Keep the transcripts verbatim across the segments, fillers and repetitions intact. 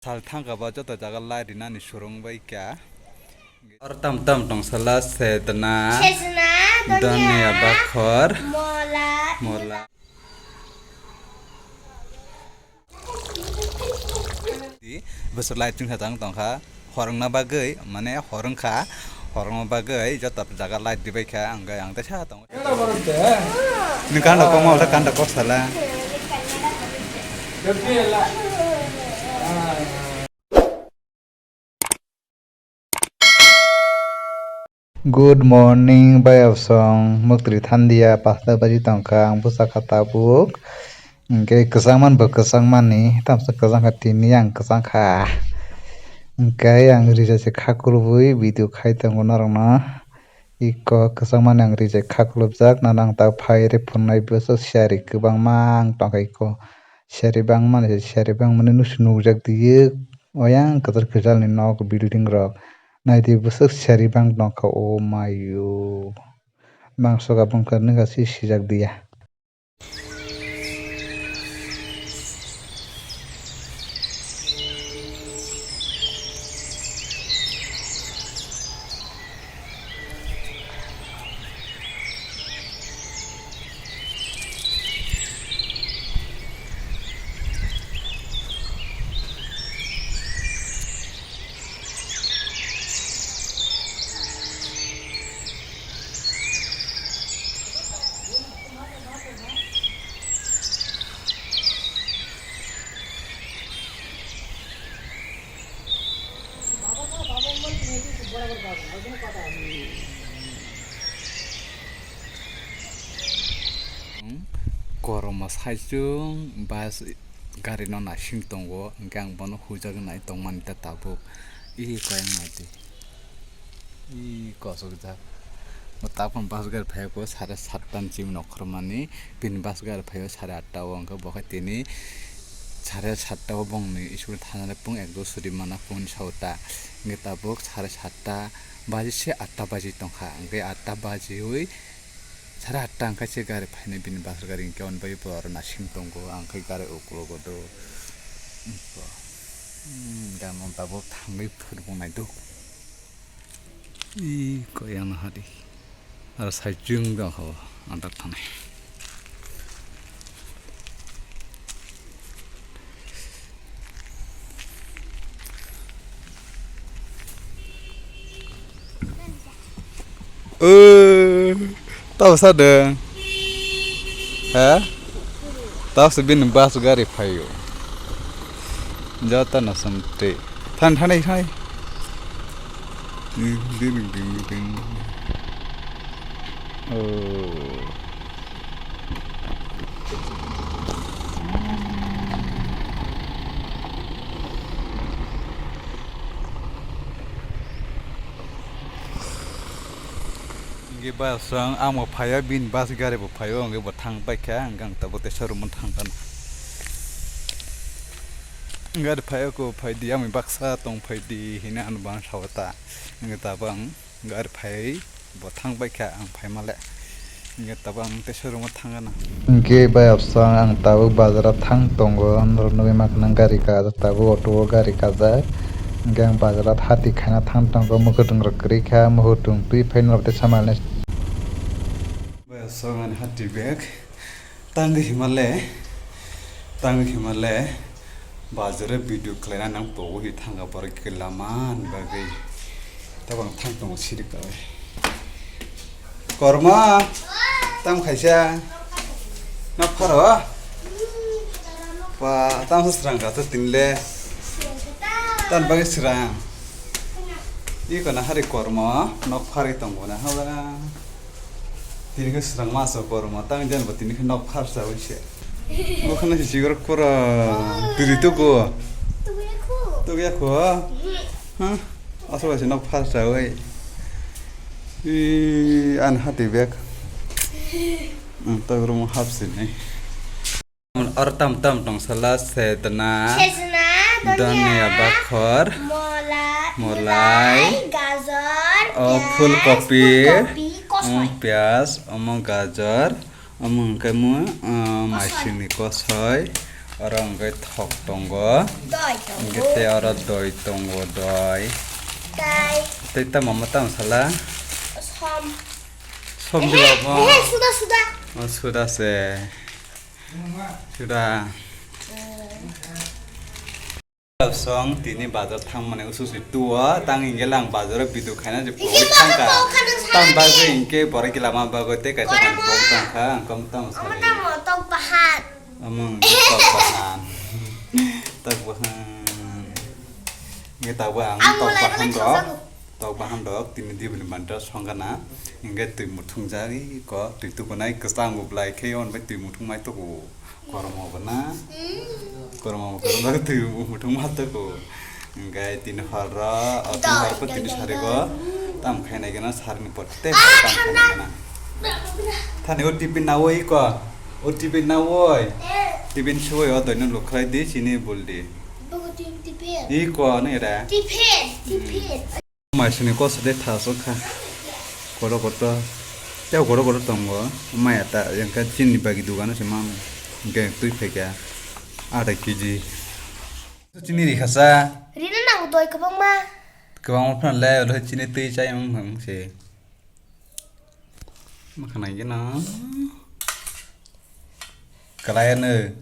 Sal thangkha ba joto jaga light rinani surung bai kha. Or tam tam tong sala sedna. Sedna, donya, donya, bakhor, mola, mola. Di, bwswk light chwngsa tang tongkha. Horongna bagwi, mane horongkha, horongma bagwi joto jaga light dibaikha, ang, ang teisa tongo. Nini kanda kokma, ota kanda kok sala. Good morning, bayapsong. Muktri thandia, pasta baji tongkha, ang bwsakha tabuk. Hwnkhe kwchangman bo kwchangmani, tamsa kwchangkha tini ang kwchangkha. Hwnkhe ang rija se kha khulubui video khai tongo norokno. Iko kwchangmani ang rija kha khulubjak, nang ta phai rw phunai bwswk siyari kwbangma ang tongkha iko. Siyari bangmani, siyari bangmani nusu nukjak diye. Oyang kwtal kwtalni nok building rok. Naidi bwswk siyari bang tongkha o mayo. Bangsoka bwngkha nukha si sijak diya. Kormo saichung bus gari no naising tongo, hwnkhe ang bono huijagwi nai tongmani ta tabuk. Ih, koyang naidi. Ih, kosokjak. Bo tabukno bus gari phaiya ko sare satta ni chibini okhormani. Bini bus gari phaiyo sare atta o, hwnkhe bo khe tini sare satta o bongni school thangnani pung ek do suri mana pungni sao ta. Hwnkhe tabuk sare satta baji se atta baji tongkha. Hwnkhe atta bajiwi sare atta hwnkhe se gari phainai bini bus gari hwnkhe, hwnbai bo aro naising tongo, ang khe gari uklogo do. Hmm, gana tabuk thangwi phunuknai do. Ih, koyang hari. Aro saichung dong habo, andak thanai. O, tabo sadeng. He? Tabo se bini bus gari phaio. Jota no samte. Than, thanai, thanai. Ding, ding, ding, ding. Oh. Hwnkhe bus rang amo phaio, bini bus gari bo phaio, hwnkhe bo thang paikha, hwnkhe ang tabuk teisa room o thang kha. Gari phaio, ko phaidi, amoni baksa tong phaidi hinwi ano bana sao ta. Hwnkhe tabuk ang gari phai bo thang paikha, ang phaimale. Hwnkhe tabuk ang teisa room o thang gana. Hwnkhe bayapsong ang tabuk bazar o thang tongo, norok nugwi mankha gari kajak, tabuk auto o gari kajak. Hwnkhe ang bazar o hati khaina thang tongo, mwkhwtwng rok kwrwi kha, mwkhwtwng twi phai norok tei samalni. Bayapsong ani hati bag. Tangwi himale, tangwi himale, bazar o video khlaina nang pogo hi thangkha borok khe lama ni bagwi. Tabang thang tongo siri kawi. Korma, tam khaisa, nok pharo? Ba, tam se srang kha to tinle. Tam bagwi srang. Iko na hari korma, nok phari tongo na haba. Tini khe srang ma asok kormo, tang jan bo tini khe nok phar chawi se. Bo khana si sigor kora twi tugo. Tugo ya kho. Ha? Asok se nok phar chawi. I an hati bek. Ang tag room hap sini. Or tam tam tong sala sedna, sedna, donya, donya, bakhor, mola, molai, molai, gajor, o, piyaj, phulkopi, phulkopi, kosoi. Om piyaj, omo gajor, omo hwnkhe mo, o, kosoi. Maisingni kosoi, Oro hwnkhe thok tongo. Doi tongo. Hwnkhe tei oro doi tongo, doi. Tei. Tei tamo ma tamo sala? Som. Som. Ehe, jwabo. Ehe, suda, suda. Oh, suda se. Suda. Mm. Song tini bazar thangmani usu si tuo, tang hingke lang bazar o bidu khaina je pogwi thangka. Tam bagwi hingke borok lama bagwi tei kaisa manwi pogwi tangkha, ang kom tamo sari. Tamo tok bahan. Among tok bahan. Tok bahan. Nge tabuk ang tok bahan rok. Tok bahan rok tini dibini banta songkana. Hingke twi muthungjak iko twi tukunai kwchang bo blai khe on bai twi muthung mai tuku. Kormo bo na. Kormo bo kwchang twi muthung ma tuku. Hingke tini hor ro o tini hor ko tini sari ko tam khainai gana sari ni potte tam khainai gana. Thani o tiffin na oi ko. O tiffin na oi. Tiffin soi o doi no lukhlai di chini bul di. Bogo tiffin, tiffin. Iko ne re. Tiffin, tiffin. Mai sini kosa de thaso kha. Koto koto. Tei koto koto tongo. Mai ata yang kha chini bagi dugano se mano. Hingke twi phaikha. Ada kg. Chini ri khasa. Rina nang doi kwbangma. Kwbangma phano le olo chini twi chai wng wng se. Makhanai geno. Kalai ano.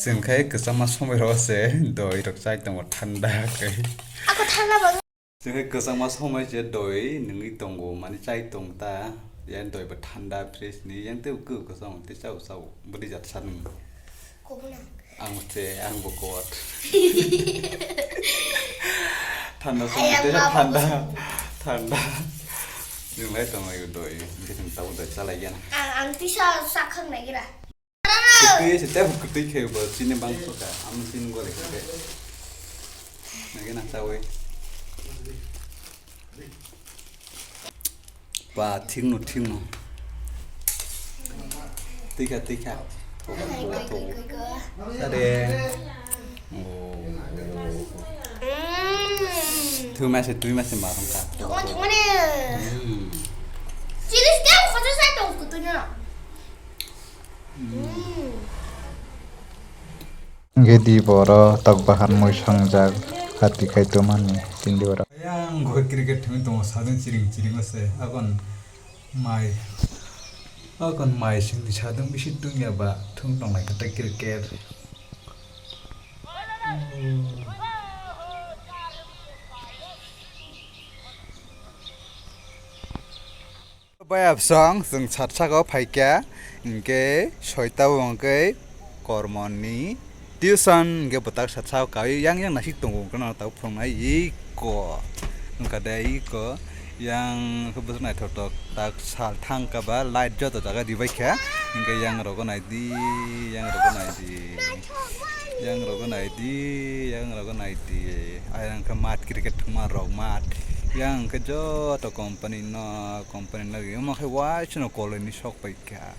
Chwng khai kwchangma somoi rok se doi rok chai tongo thanda khai. Ako thanda bang. Chwng khai kwchangma somoi se doi nungwi tongo mani chai tong ta. Yang doi bo thanda fresh ni yang tei kwk kwchang tei chao chao bwdwi jat sa nung. Kubuna. Ang se, ang bo kot. Thanda song, ayang tesa thanda, thanda. Nung lai tong lai doi, hingke chwng tabuk doi chalai gana. Ang, ang tisa sakhang nai gira. Kwtwi se tebo kwtwi khe bo chini bang soka, amo chini gole khe. Nagi na chawi. Ba, thikno, thikno. Tikha, tikha. Are. Oh. Thui mase, thui mase ma thangkha. Thongmani, thongmani. Hmm. Chili stem khosa sai tong kutu no. Hmm. Hingke di boro tok bahan mui songjak hati khai tomani tindi oro. Ayang goi cricket thwngwi tongo sadung chiring chiring ase akon mai akon mai singni sadung bisi tungya ba thung tongnai khe tei cricket. Bai absong chwng sat saka o phaikha, hingke soita o hingke kormo ni tuition hingke bwtak sat saka o kaui yang yang naisik tongo, hingke no tabuk phwrwng nai iko wngkha de iko yang khe bwswk naithotok tak sal thang kha ba light joto jaga ribai kha, hingke yang rogo naidi, yang rogo naidi. Yang rogo naidi, yang rogo naidi. Ayang khe mat cricket thwngma rok mat. Yang khe joto company no, company no omo khe waisano koloi ni sok pai kha.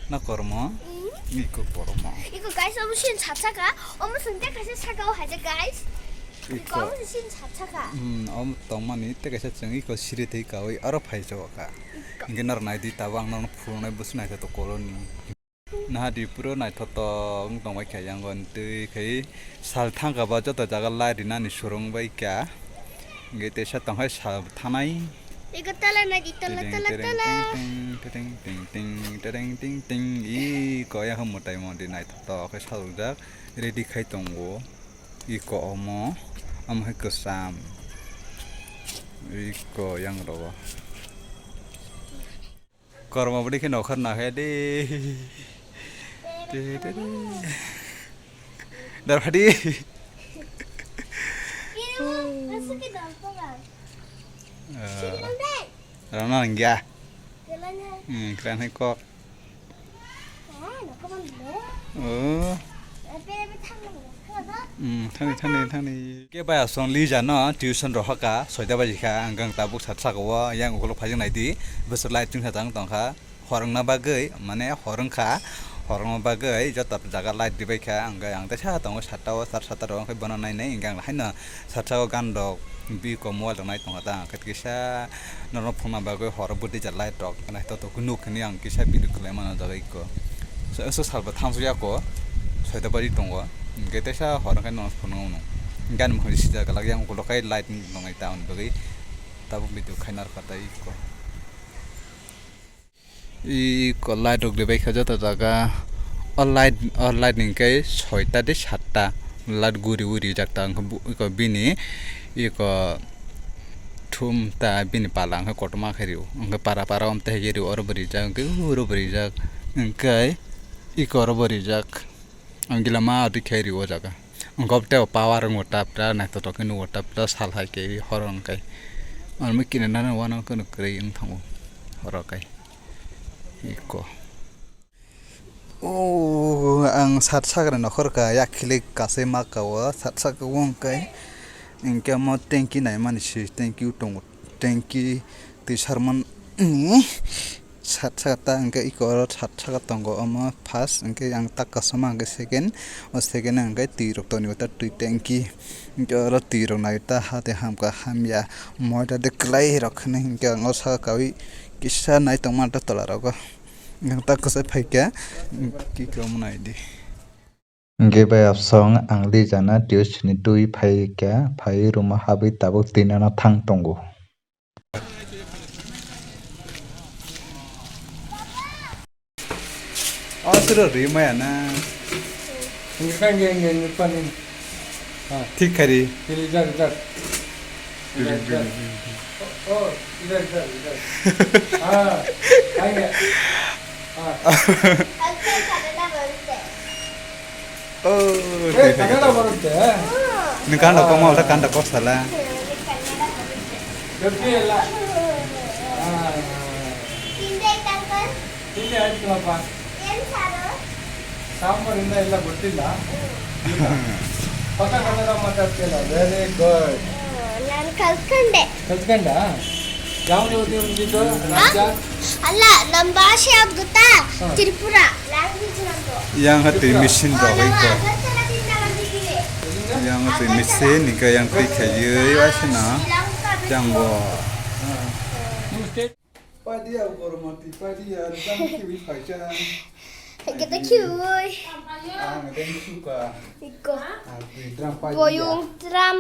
Na kormo? Mm. Iko kormo. Iko guys, omo sin sat saka. Omo sin te kaisa saka o haja guys. Iko. Iko omo sin sat saka. Hmm, omo tongmani te kaisa chwng iko siri thai kawi aro phai chao kha. Iko. Hingke naro naidi tabo ang nono phunai bwswk naithotok koloni. Naha di puro naithotok wng tongbai kha yang o twi khai sal thangkha ba joto jaga light rinani surung bai kha. Hingke teisa tongkhai sal thanai. Eko tala naidi tala tala tala. Tereng tereng ting ting tereng ting ting iko yang mwtai modi naithotok khe salujak ready khai tongo. Iko omo omo hai kwcham iko yang rogo. Kormo bwdwi khe nokhar nakhe de. Te, te, te. Dar phadi. Ah, rana nangya. Hmm, kran hai kok. Oh. Hmm, thani, thani, thani. Ke bai asong Lija no tuition rok haka, soita baji kha, ang gang tabuk sat saka o, yang ukolog phajak nai di, bwswk light chwngsa tang tongkha, hor wngna bagwi, mane hor wngkha, hor wngma bagwi joto jaga light ribai kha, ang, ang teisa tongo sat ta o, sat sat ta rok wngkha bono nai nai, hingke ang haino sat saka o gan rok, biko mobile rok nai tongkha ta, ang khe kisa norok phunukna bagwi hor o bwtwi ja light rok, naithotok khe nuk hwnwi ang kisa video khlai mano o jaga iko. So, so salba thangsuk yako, soita bari tongo. Hingke teisa hor khe no phunukno. Hingke ani mokhe sida galak yang ukulok kai light nongai ta hwnwi bagwi tabuk video khaina rwkha tei iko. Iko light rok ribai kha joto jaga. O light, o light hingke soita tei satta light guri guri rijak ta hwnkhe bu-, iko bini iko thum ta bini pala hwnkhe kotorma khe rio. Hwnkhe para para om tei khe rio oro bo rijak hwnkhe uro bo rijak. Hwnkhe iko oro bo rijak. Ang gila ma adi khe rio o jaga. Hwnkhe obo tei o power wngo tapra naithotok khe nukgo tapra sal hai khe horo hwnkhe. Ang mui kinanano uanw kheno kwrwi wng thango horo khe. Iko. O ang sat sakra nokhor ka yak khilik kasai ma ka o sat saka o hwnkhe hwnkhe omo tanki naimani se tanki o tongo tanki twi sarmani sat saka ta hwnkhe eko oro sat saka tongo omo first hwnkhe ang ta kasama hwnkhe second o second o hwnkhe twi rok toni o ta twi tanki hwnkhe oro twi rok nai ta ha tei hamkha hamya moi ta de kwlai rok hinwi hwnkhe ang o saka kaui kisa nai tongma ta tola rogo. Ang ta kwchai phaikha, kikromno naidi. Hwnkhe bai absong ang lijana tuition ni twi phaikha, phaiwi room o habwi tabuk twi nana thang tongo. O suro ri maya na. Hwnkhe kang ge nge nge pani. Thik khari. Pili jak jak. Pili jak jak. Oh, idak idak idak. Ah, ayo. Ah. Oh, eh, thik khari. Kannada barutte. Ni kanda koma ora kanda kosala. Kannada barutte. Jodi ela. Ah. Hindi, uncle. Hindi, ayo kenapa? Sampor inda illa gotilla. Pata kannada matattela. Very good. ನಾನು ಕಲ್ತ್ಕೊಂಡೆ. ಕಲ್ತ್ಕೊಂಡ? ಯಾವ ಊರು ನಿಮ್ದಿದ್ದು? ರಾಜ್ಯ? ಅಲ್ಲ, ನಮ್ಮ ಭಾಷೆ ಯಾವ್ದು ಗೊತ್ತಾ? ಹಾ. ತ್ರಿಪುರ. Language ನಮ್ದು. Yang hati machine rok iko. Yang hati machine nika yang twi khaiywi waisina. Yang bo. Hum. Padia bormati, padia, jang kiwi phaikha. Kita kiwi. Ang deng suka. Iko. Ang deng drum padia. Boyong drum.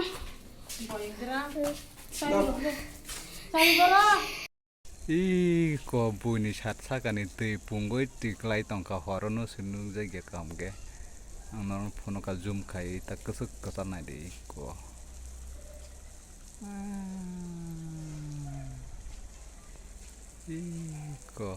Boyong drum. Sai boro. Iko buini sat sakani twi pungwi twi klai tongkha horono se nukjakya kaham khe. Ang norok phunukkha zoom khai ta kwchwk kwchar naidi iko. Iko.